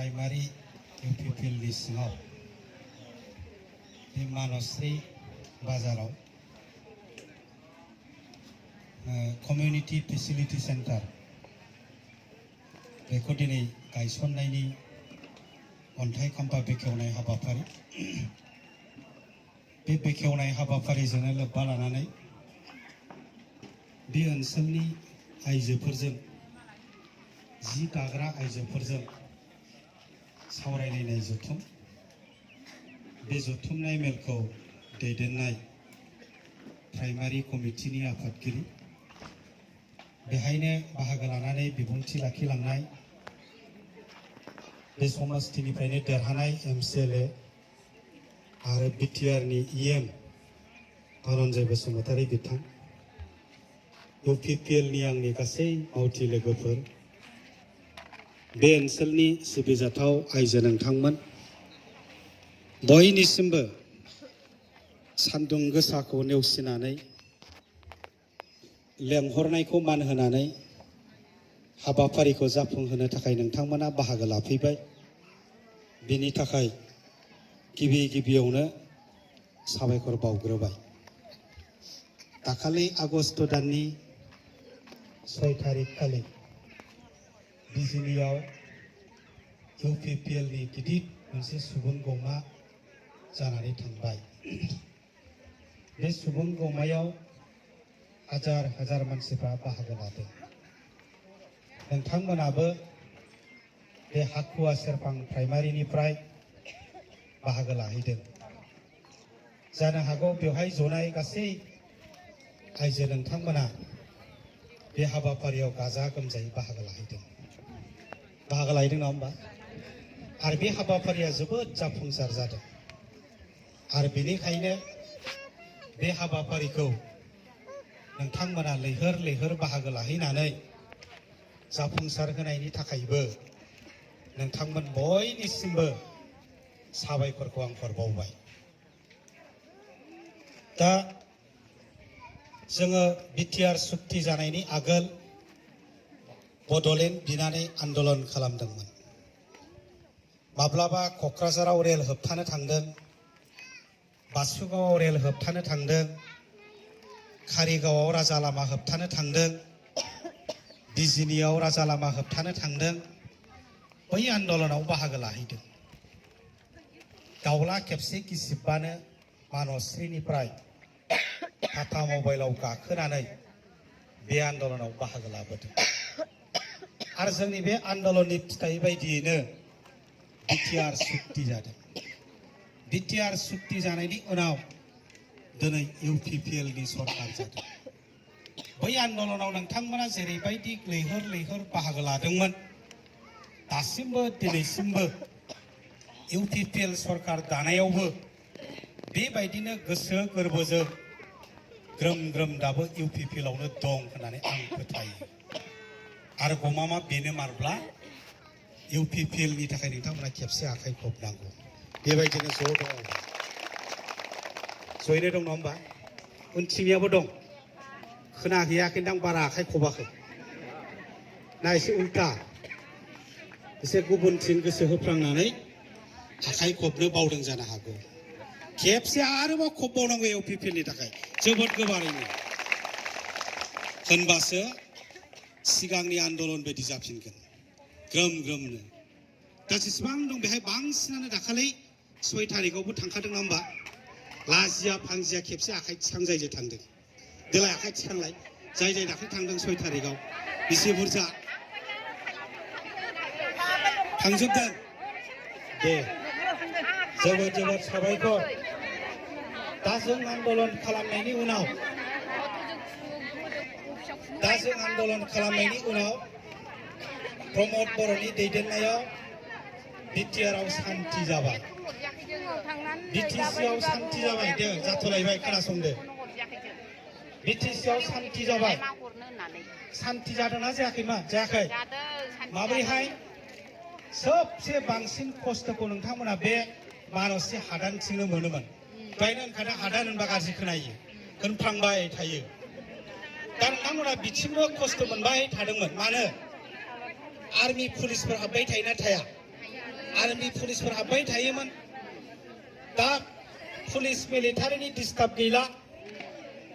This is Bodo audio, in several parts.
प्राइमारी इउपिपिएलनि सिङाव बे मानस्रि बाजाराव कमिउनिटी फेसिलिटी सेन्टार बेखौ दिनै गायसननायनि अन्थाइ खाम्फा बेखेवनाय हाबाफारि बे बेखेवनाय हाबाफारिजोंनो लोब्बा लानानै बे ओनसोलनि आइजोफोरजों जि दाग्रा आइजोफोरजों सावरायलायनाय जथुम बे जथुमनाय मेलखौ दैदेननाय प्राइमारी कमिटिनि आफादगिरि बेहायनो बाहागो लानानै बिबुंथि लाखिलांनाय बे समष्टिनिफ्रायनो देरहानाय एमसिएलए आरो बिटिआरनि इएम धनन्जय बसुमतारी बिथां इउपिपिएलनि आंनि गासै मावथि लोगोफोर बे ओनसोलनि सिबिजाथाव आइजो नोंथांमोन बयनिसिमबो सान्दुं गोसाखौ नेवसिनानै लेंहरनायखौ मान होनानै हाबाफारिखौ जाफुंहोनो थाखाय नोंथांमोना बाहागो लाफैबाय बेनि थाखाय गिबियावनो साबायखर बावग्रोबाय। दाखालि आगस्ट दाननि 6 तारिख खालि बिजिनियाव इउपिपिएलनि गिदिर मोनसे सुबुं गौमा जानानै थांबाय। बे सुबुं गौमायाव हाजार हाजार मानसिफ्रा बाहागो लादों। नोंथांमोनाबो बे हाकुवा सेरफां प्राइमारिनिफ्राय बाहागो लाहैदों। जानो हागौ बेवहाय जनाय गासै आइजो नोंथांमोना बे हाबाफारियाव गाजा गोमजायै बाहागो लाहैदों नङा होमबा? आरो बे हाबाफारिया जोबोद जाफुंसार जादों आरो बेनिखायनो बे हाबाफारिखौ नोंथांमोना लैहोर लैहोर बाहागो लाहैनानै जाफुंसार होनायनि थाखायबो नोंथांमोन बयनिसिमबो साबायखरखौ आं हरबावबाय। दा जोङो बिटिआर सुक्ति जानायनि आगोल बडलेण्ड बिनानै आन्दलन खालामदोंमोन। माब्लाबा क'क्राझाराव रेल होबथानो थांदों, बासुगावआव रेल होबथानो थांदों, कारिगावआव राजा लामा होबथानो थांदों, बिजिनियाव राजा लामा होबथानो थांदों। बै आन्दलनाव बाहागो लाहैदों। दाउला खेबसे गिसिबबानो मानस्रिनिफ्राय टाटा मबाइलाव गाखोनानै बे आन्दलनाव बाहागो लाबोदों आरो जोंनि बे आन्दलननि फिथाइ बायदियैनो बिटिआर सुक्ति जादों। बिटिआर सुक्ति जानायनि उनाव दिनै इउपिपिएलनि सरकार जादों। बै आन्दलनाव नोंथांमोना जेरैबायदि लैहोर लैहोर बाहागो लादोंमोन दासिमबो दिनैसिमबो इउपिपिएल सरकार दानायावबो बेबायदिनो गोसो गोरबोजों ग्रोम ग्रोम दाबो इउपिपिएलआवनो दं होननानै आं फोथायो। आरो गमामा बेनो मारब्ला इउपिपिएलनि थाखाय नोंथांमोना खेबसे आखाइ खबनांगौ। बेबायदिनो ज' दङ, जयैनो दं नङा होमबा? उनथिंनियाबो दं, खोनाहैयाखैदां बारा आखाइ खबाखै ना एसे उल्टा एसे गुबुनथिं गोसो होफ्लांनानै आखाइ खबनो बावदों जानो हागौ। खेबसे आरोबाव खबबावनांगौ इउपिपिएलनि थाखाय जोबोद गोबारैनो, होनबासो सिगांनि आन्दलन बायदि जाफिनगोन ग्रोम ग्रोमनो। दा जेसेबां दं बेहाय बांसिनानो दाखालि 6 तारिखआवबो थांखादों नङा होमबा? लाजिया फांजिया खेबसे आखाइ थिखां जायजों थांदों। देलाय आखाइ थिखांलाय जाय जाय दाखालि थांदों 6 तारिखआव बेसे बुरजा थांजोबदों? दे जोबोद जोबोद साबायखर। दा जों आन्दलन खालामनायनि उनाव प्रमद बर'नि दैदेननायाव बिटिआरआव सान्थि जाबाय, बिटिसिआव सान्थि जाबाय। दे जाथ'लायबाय, खोनासंदो। बिटिसिआव सान्थि जाबाय। सान्थि जादोंना जायाखै? जायाखै? माबोरैहाय? सबसे बांसिन खस्थ'खौ नोंथांमोना बे मानसि हादानथिंनो मोनोमोन। दहायनो होनखादों हादान होनबा गाज्रि खोनायो, होनफ्लांबाय थायो। दा नोंथांमोना बिथिंबो खस्थ' मोनबाय थादोंमोन। मानो? आर्मि पुलिसफोर हाबबाय थायोना थाया? आर्मी पुलिसफोर हाबबाय थायोमोन दा पुलिस मिलिटारिनि डिस्टार्ब गैला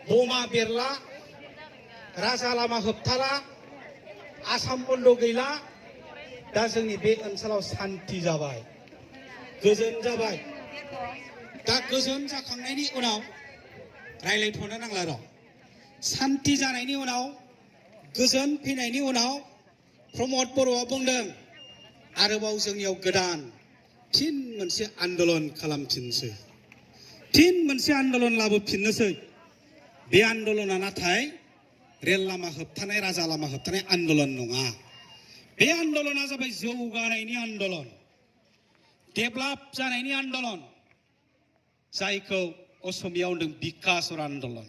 बमा बेरला राजा लामा होबथाला आसाम बन्द गैला दा जोंनि बे ओनसोलाव शान्ति जाबाय गोजोन जाबाय दा गोजोन जाखांनायनि उनाव रायलायथ'नो नांला र' शान्ति जानायनि उनाव गोजोन फैनायनि उनाव प्रमद बर'आ बुंदों आरोबाव जोंनियाव गोदान फिन मोनसे आन्दलन खालामफिनसै फिन मोनसे आन्दलन लाबोफिननोसै बे आन्दलना नाथाय रेल लामा होबथानाय राजा लामा होबथानाय आन्दलन नङा बे आन्दलना जाबाय जौगानायनि आन्दलन डेभेलप जानायनि आन्दलन जायखौ असमियाव होनदों बिकासर आन्दलन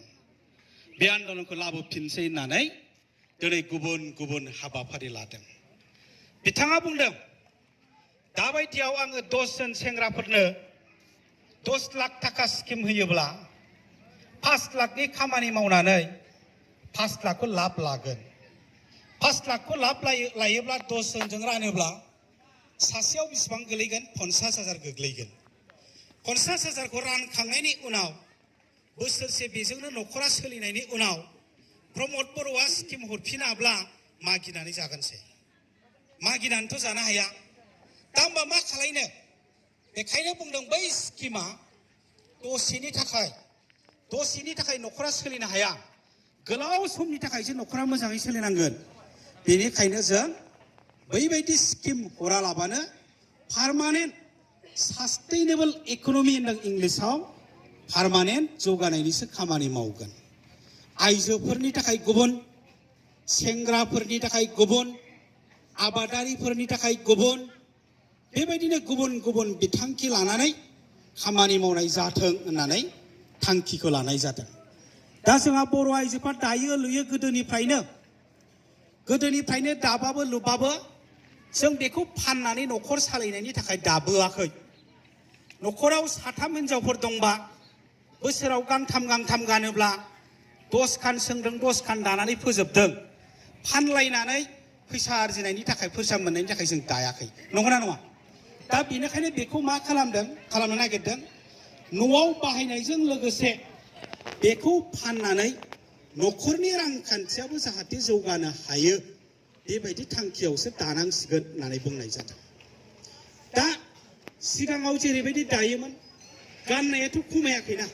बे आन्दलनखौ लाबोफिनसै होननानै दिनै गुबुन गुबुन हाबाफारि लादों बिथाङा बुंदों दाबायदियाव आङो 10 जन सेंग्राफोरनो 10 लाख थाखा स्किम होयोब्ला 5 लाखनि खामानि मावनानै 5 लाखखौ लाब लागोन 5 लाखखौ लाब लायोब्ला 10 जनजों रानोब्ला सासेयाव बेसेबां गोलैगोन 50,000 गोग्लैगोन 50,000खौ रानखांनायनि उनाव बोसोरसे बेजोंनो न'खरा सोलिनायनि उनाव प्रमद बर'आ स्किम हरफिनाब्ला मागिनानै जागोनसै मागिनानैथ' जानो हाया दा होमबा मा खालायनो बेखायनो बुंदों बै स्किमा दसेनि थाखाय न'खरा सोलिनो हाया गोलाव समनि थाखायसो न'खरा मोजाङै सोलिनांगोन बेनिखायनो जों बैबायदि स्किम हरालाबानो पार्मानेन्ट सास्टेनेबल इक'नमि होनदों इंलिसाव पार्मानेन्ट जौगानायनिसो खामानि मावगोन आइजोफोरनि थाखाय गुबुन सेंग्राफोरनि थाखाय गुबुन आबादारिफोरनि थाखाय गुबुन बेबायदिनो गुबुन गुबुन बिथांखि लानानै खामानि मावनाय जाथों होननानै थांखिखौ लानाय जादों दा जोंहा बर' आइजोफ्रा दायो लुयो गोदोनिफ्रायनो दाबाबो लुबाबो जों बेखौ फाननानै न'खर सालायनायनि थाखाय दाबोआखै न'खराव 7 हिनजावफोर दंबा बोसोराव गांथाम गानोब्ला 10 खान सोंदों 10 खान दानानै फोजोबदों फानलायनानै फैसा आरजिनायनि थाखाय फैसा मोननायनि थाखाय जों दायाखै नंगौना नङा दा बेनिखायनो बेखौ मा खालामनो नागिरदों न'आव बाहायनायजों लोगोसे बेखौ फाननानै न'खरनि रांखान्थियाबो जाहाथे जौगानो हायो बेबायदि थांखियावसो दानांसिगोन होननानै बुंनाय जादों दा सिगाङाव जेरैबायदि दायोमोन गाननायाथ' खमायाखैना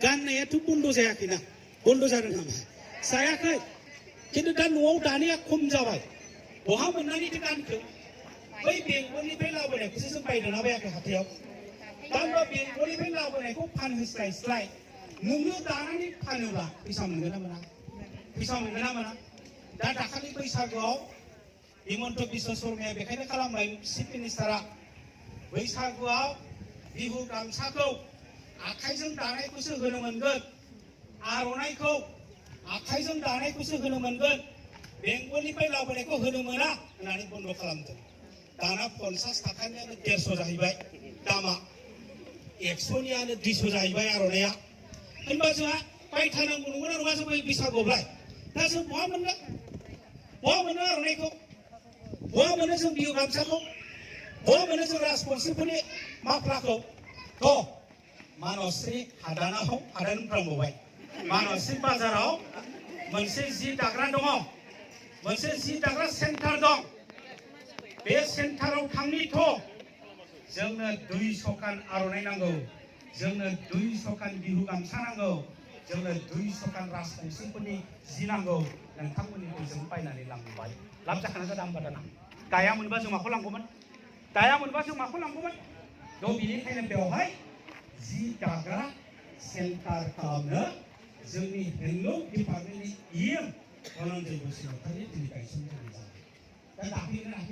गाननायाथ' बन्द जायाखैना बन्द जादों नामा जायाखै खिन्थु दा न'आव दानाया खम जाबाय बहा मोननानैथो गानखो बै बेंगलनिफ्राय लाबोनायखौसो जों बायदोंना बायाखै हाथायाव दा होनबा बेंगलनिफ्राय लाबोनायखौ फानहोस्लायस्लाय नोंनो दानानै फानोब्ला फैसा मोनगोन ना मोना दा दाखालि बैसागोआव हिमन्त बिश्व शर्माया बेखायनो खालामबाय चिफ मिनिस्टारा बैसागोआव बिहु गामसाखौ आखाइजों दानायखौसो होनो मोनगोन आर'नाइखौ आखाइजों दानायखौसो होनो मोनगोन बेंगलनिफ्राय लाबोनायखौ होनो मोना होननानै बन्द खालामदों दाना 50 थाखानियानो 150 जाहैबाय दामा 100नियानो 200 जाहैबाय आर'नाइया होनबा जोंहा बायथारनांगौ नंगौना नङा जों बैसागुआवलाय दा जों बहा मोनो आर'नाइखौ बहा मोनो जों बिहु गामसाखौ बहा मोनो जों राजबंसिफोरनि माफ्लाखौ मानसश्री हादानफ्रामबावबाय मानसश्री बाजाराव मोनसे जि दाग्रा दङ मोनसे जि दाग्रा सेन्टार दं बे सेन्टाराव थांनिथ' जोंनो 200 खान आर'नाइ नांगौ जोंनो 200 खान बिहु गामसा नांगौ जोंनो 200 खान राजबंसिफोरनि जि नांगौ नोंथांमोननिखौ जों बायनानै लांबाय लाब जाखाना जादों होमबा दाना दाया मोनबा जों माखौ लांगौमोन थ' बिनिखायनो बेवहाय जि दाग्रा सेन्टार खालामनो जोंनि हेन्दलुम डिपार्टमेन्टनि इएम धनन्जय बसुमतारी दिनै गायसननाय जाबाय दा दाफैगोन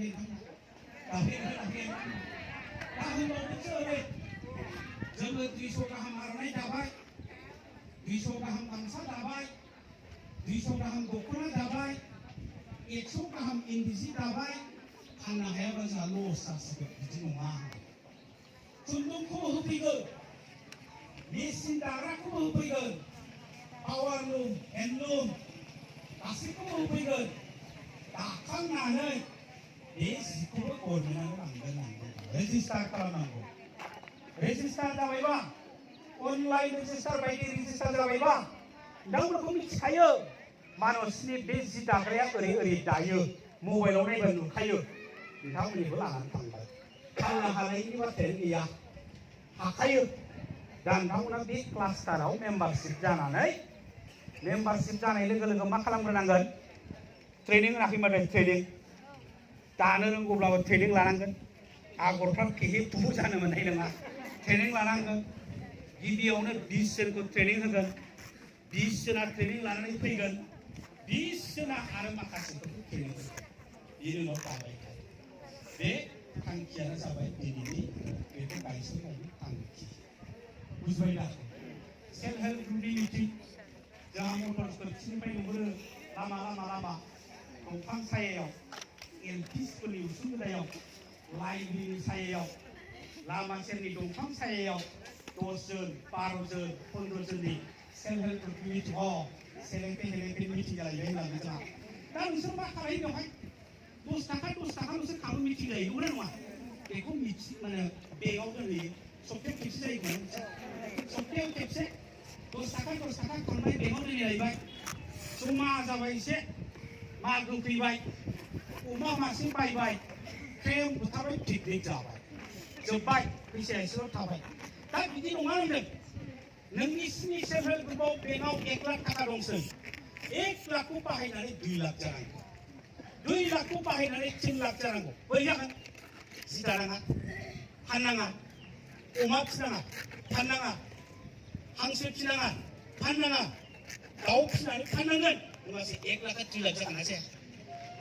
दा होनबावदोंसो ओरै जोङो 200 गाहाम आर'नाइ दाबाय 200 गाहाम गामसा दाबाय 200 गाहाम दख'ना दाबाय 100 गाहाम इन्दि जि दाबाय फाननो हायाबा जोंहा लस जासिगोन बिदि नङा खुन्दुंखौबो होफैगोन मेसिन दाग्राखौबो होफैगोन पावारलुम हेन्दलुम गासैखौबो होफैगोन दाखांनानै बे जिखौबो गभर्नमेन्टआनो लांगोन रेजिस्टार खालामनांगौ रेजिस्टार जाबायबा अनलाइन रेजिस्टार बायदि रेजिस्टार जाबायबा नोंथांमोनखौ मिथिखायो मानसनि बे जि दाग्राया ओरै ओरै दायो मबाइलाव नायबा नुखायो नोंथांमोननिखौ लानानै थांबाय थांनो हानायनि बाथ्रायानो गैया हाखायो दा नोंथांमोना बे क्लास्टाराव मेम्बारशिप जानाय लोगो लोगो मा खालामग्रोनांगोन ट्रेनिं होनाखैमोन ट्रेनिं दानो रोंगौब्लाबो ट्रेनिं लानांगोन आगरफ्रा केहे पुहु जानो मोननाय नङा ट्रेनिं लानांगोन गिबियावनो 20 जनखौ ट्रेनिं होगोन 20 जना ट्रेनिं लानानै फैगोन 20 जना आरो माखासेफोरखौ ट्रेनिं होगोन बेनि उनाव दाबाय थायो बे थांखियानो जाबाय दिनैनि बेखौ गायसननायनि थांखि बुझबाय दा सेल्फ हेल्प ग्रुपनि मिटिं जोंहा मटर स्कुलनिफ्राय नुहुरो लामा दंफां सायायाव एलपि स्कुलनि उसुंगुदायाव लाइब्रेरि सायायाव लामा सेरनि दंफां सायायाव 10 जन 12 जन 15 जननि self help group meeting selected meeting जालायबाय होननानै जोंहा दा नोंसोर मा खालायो बेवहाय 10 थाखा नोंसोर खाबु मिटिं जायो नंगौना नङा बेखौ माने बेगाव दोनहैयो सप्तायाव खेबसे जायो सप्तायाव खेबसे 10 थाखा खांनाय बेगाव दोनहैलायबाय जमा जाबाय एसे मागो फैबाय अमा मासे बायबाय क्रेम बुथारबाय पिकनिक जाबाय जोब्बाय फैसाया एसेल' थाबाय दा बिदि नङा होनदों नोंनि सेल्फ हेल्प ग्रुपआव बेंकआव 1 लाख थाखा दंसै 1 लाखखौ बाहायनानै 2 लाख जानांगौ 2 लाखखौ बाहायनानै 3 लाख जानांगौ बोरै जागोन जि दानाङा फाननाङा अमा फिनाङा फाननाङा हांसो फिनाङा फाननाङा दाउ फिनानै फाननांगोन होनबासो 1 लाखआ 2 लाख जागोन ना जाया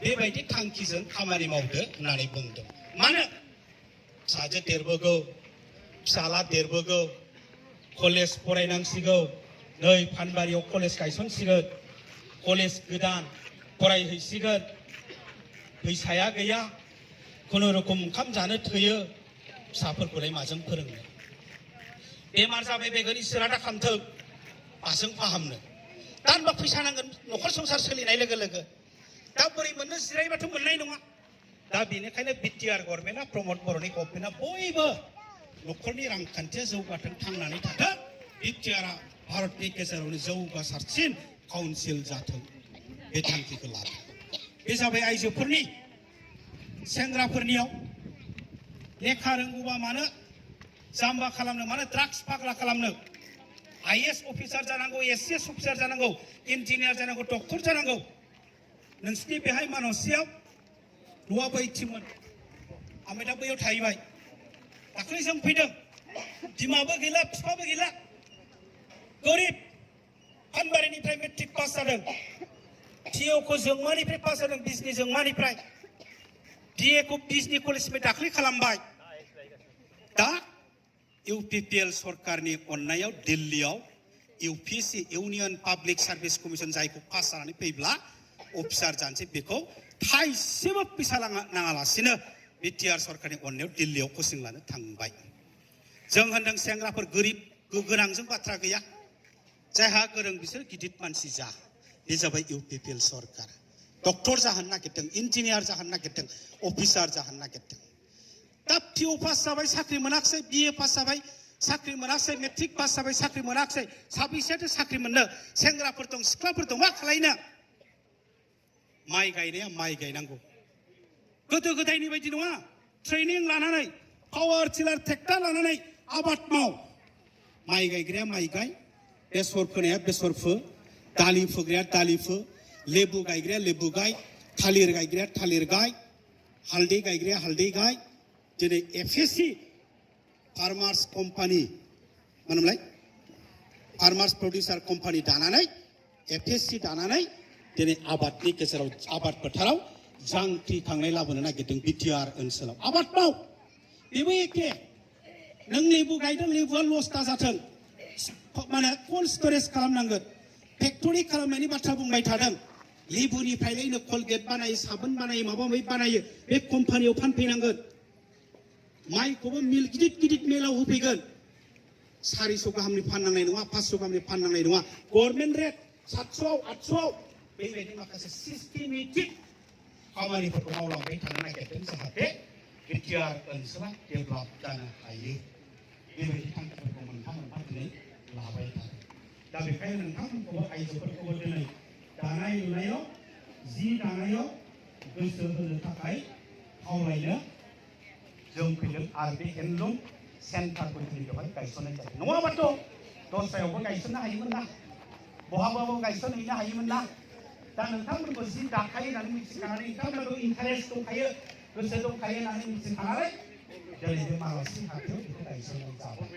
बेबायदि थांखिजों खामानि मावदो होननानै बुंदों मानो फिसाजो देरबोगौ फिसाला देरबोगौ कलेज फरायनांसिगौ नै फानबारियाव कलेज गायसनसिगोन कलेज गोदान फरायहैसिगोन फैसाया गैया खुनुरुखुम ओंखाम जानो थोयो फिसाफोरखौलाय माजों फोरोंनो बेमार जाबाय बेगोन इसोरा दा खामथों माजों फाहामनो दा होनबा फैसा नांगोन न'खर संसार सोलिनाय लोगो लोगो दा बोरै मोननो जिरायबाथ' मोननाय नङा दा बेनिखायनो बिटिआर गभर्नमेन्टआ प्रमद बर'नि गभर्नमेन्टआ बयबो न'खरनि रांखान्थिया जौगाथों थांनानै थाथों बिटिआरआ भारतनि गेजेरावनो जौगासारसिन काउन्सिल जाथों बे थांखिखौ लादों बे जाबाय आइजोफोरनि सेंग्राफोरनियाव लेखा रोंगौबा मानो जाम्बा खालामनो मानो ड्राग्स फाग्ला खालामनो आईएएस अफिसार जानांगौ एसएस अफिसार जानांगौ इन्जिनियार जानांगौ डक्टर जानांगौ नोंसिनि बेहाय मानसियाव न'आ बैथिमोन ओमफ्राय दा बैयाव थाहैबाय दाख्लै जों फैदों बिमाबो गैला बिफाबो गैला गरिब फानबारिनिफ्राय मेट्रिक पास जादों टिअखौ जोंमानिफ्राय पास जादों बिजनि जोंमानिफ्राय डिएखौ बिजनि कलेजनिफ्राय दाख्लै खालामबाय दा इउपिपिएल सरकारनि अननायाव दिल्लीयाव इउपिएससि इउनियन पाब्लिक सार्भिस कमिसन जायखौ पास जानानै फैब्ला अफिसार जानोसै बेखौ थाइसेबो फैसा नाङालासिनो बिटिआर सरकारनि अननायाव दिल्लीयाव कचिं लानो थांबाय जों होनदों सेंग्राफोर गोरिब गोनांजों बाथ्रा गैया जायहा गोरों बिसोर गिदिर मानसि जा बे जाबाय इउपिपिएल सरकार डक्टर जाहोनो नागिरदों इन्जिनियार जाहोनो नागिरदों अफिसार जाहोनो नागिरदों दा पिअ पास जाबाय साख्रि मोनाखिसै बिए पास जाबाय साख्रि मोनाखिसै मेट्रिक पास जाबाय साख्रि मोनाखिसै साबैसेयाथो साख्रि मोननो सेंग्राफोर दं सिख्लाफोर दं मा खालायनो माइ गायनाया माइ गायनांगौ गोदो गोदायनि बायदि नङा ट्रेनिं लानानै पावार टिलार ट्रेक्टर लानानै आबाद माव माइ गायग्राया माइ गाय बेसर फोनाया बेसर फो दालि फोग्राया दालि फो लेबु गायग्राया लेबु गाय थालिर गायग्राया थालिर गाय हालदै गायग्राया हालदै गाय दिनै एफएससि फार्मार्स कम्पानि मानोमलाय फार्मार्स प्रडिउसार कम्पानि दानानै एफएससि दानानै दिनै आबादनि गेजेराव आबाद फोथाराव जांख्रिखांनाय लाबोनो नागिरदों बिटिआर ओनसोलाव आबाद माव बेबो एखे नों लेबु गायदों लेबुआ लस दाजाथों माने कोल्ड स्टरेज खालामनांगोन फेक्टरि खालामनायनि बाथ्रा बुंबाय थादों लेबुनिफ्रायनो कलगेट बानायो साबोन बानायो माबा माबि बानायो बे कम्पानियाव फानफैनांगोन माइखौबो मिल गिदिर गिदिर मेलाव होफैगोन 400 गाहामनि फाननांनाय नङा 500 गाहामनि फाननांनाय नङा गभर्नमेन्ट रेट 700 800 बेबायदि माखासे सिस्टेमेटिक खामानिफोरखौ मावलांबाय थानो नागिरदों जाहाथे बिटिआर ओनसोला डेभेलप जानो हायो बेबायदि थांखिफोरखौ मोनफा मोनफा दिनै लाबाय थादों दा बेखायनो नोंथांमोनखौबो आइजोफोरखौबो दिनै दानाय लुनायाव जि दानायाव गोसो होनो थाखाय खावलायनो जों फैदों आरो बे हेन्दलुम सेन्टारखौ दिनै बेवहाय गायसननाय जादों नङाबाथ' दस्रायावबो गायसननो हायोमोन ना बहाबाबो गायसनहैनो हायोमोन ना दा नोंथांमोनखौ जि दाखायो होननानै मिथिखानानै नोंथांमोनखौ इन्टारेस्ट दंखायो गोसो दंखायो होननानै मिथिखानानै दिनै बे मानासनि हाथायाव बेखौ गायसननाय जाबाय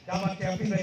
दा बाथ्राया फैबाय